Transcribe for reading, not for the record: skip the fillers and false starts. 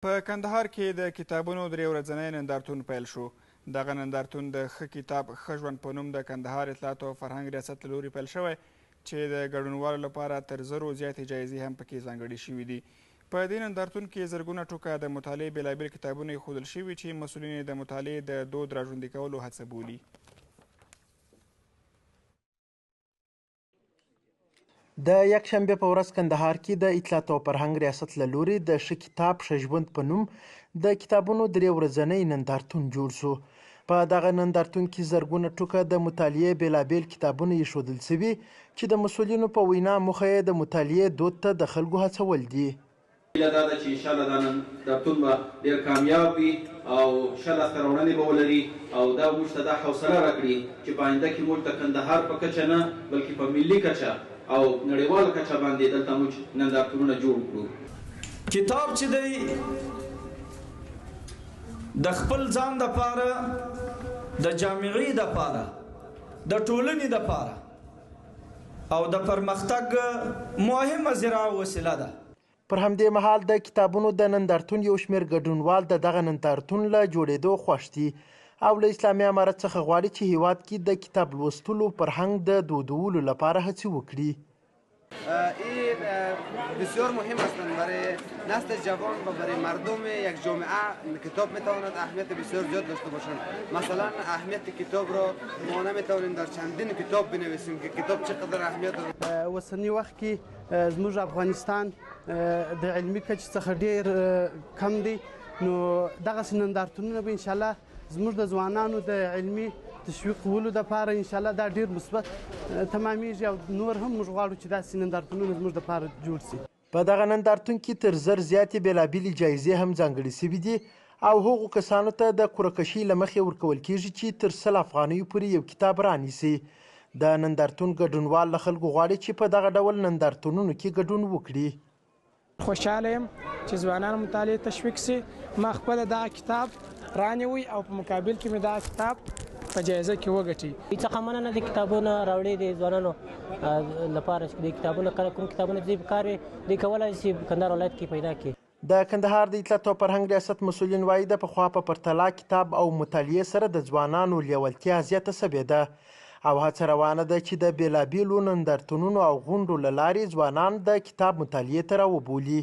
په کندهار کې د کتابونو درې ورځنی نندارتون پیل شو. دغه نندارتون د ښه کتاب ښه ژوند په نوم د کندهار اطلاعاتو او فرهنګ ریاست له لوري پیل شوی چې د ګډونوالو لپاره تر زرو زیاتې جایزې هم پکې ځانګړې شوې دي. په دې نندارتون کې زرګونه ټوکه د مطالعې بېلابېل کتابونه ایښودل شوي چې مسؤلین یې د مطالعې د دود راژوندي کولو هڅه بولي. د یکشنبې په ورځ کندهار کې د اطلاعاتو او فرهنګ ریاست له لوري د ښه کتاب ښه ژوند په نوم د کتابونو درې ورځنی نندارتون جوړ شو. په دغه نندارتون کې زرګونه ټوکه د مطالعې بېلابېل کتابونه ایښودل شوي چې د مسؤلینو په وینا موخه یې د مطالعې دود ته د خلکو هڅول دي. هیله دا ده چې انشاالله دا نندارتون به ډېر کامیاب وي او ښه لاسته راوړنې به ولري او دا به موږ ته دا حوصله راکړي چې په آینده کې موږ د کندهار په کچه نه بلکې په ملي کچه او نړیواله کچه باندې دلته موږ نندارتونونه جوړ کړو. کتاب چې دی د خپل ځان دپاره، د جامعې دپاره، د ټولنې دپاره او د پرمختګ مهمه ذراع او وسیله ده. پر همدې مهال د کتابونو د نندارتون یو شمېر ګډونوال د دغه نندارتون له جوړېدو خوښ دي او له اسلامي امارت څخه غواړي چې هېواد کې د کتاب لوستلو فرهنګ د دودولو لپاره هڅې وکړي. این بسیار مهم هستند برای نسل جوان و برای مردم یک جامعه. کتاب میتواند اهمیت بسیار زیاد داشته باشند. مثلا اهمیت کتاب را ما نمیتوانیم در چندین کتاب بنویسیم که کتاب چقدر اهمیت دارد. اوسني وخت کې زموږ افغانستان د علمي کچې څخه ډیر کم دی، نو دغسې نندارتونونه به انشاءالله زموږ د ځوانانو د علمي تشویقولو دپاره انشاءالله دا ډیر مثبت تمامیږي او نور هم موږ غواړو چې داسې نندارتونونه زموږ دپاره جوړ شي. په دغه نندارتون کې تر 1000 زیاتې بېلابېلې جایزې هم ځانګړې شوې دي او هغو کسانو ته د قرعه کشۍ له مخې ورکول کېږي چې تر 100 افغانیو پورې یو کتاب رانیسي. د نندارتون ګډونوال له خلکو غواړي چې په دغه ډول نندارتونونو کې ګډون وکړي. خوشحاله یم چې ځوانان مطالعې تشویق شي. ما خپله دغه کتاب رانیوی او په مقابل کې مې دغه کتاب په جایزه کې وګټي. څخه مننه د کتابونه راوړي د ځوانانو لپاره چې د کتابونه کله کوم کتابونه چې په کار وي دوی کولای شي کندهار ولایت کې پیدا کړي. د کندهار د اطلاعاتو او فرهنګ ریاست مسؤلین وايي، د پخوا په پرتله کتاب او مطالعې سره د ځوانانو لیوالتیا زیاته شوې ده او هڅه روانه ده چې د بېلابېلو نندارتونونو او غونډو له لارې ځوانان د کتاب مطالعې ته راوبولي.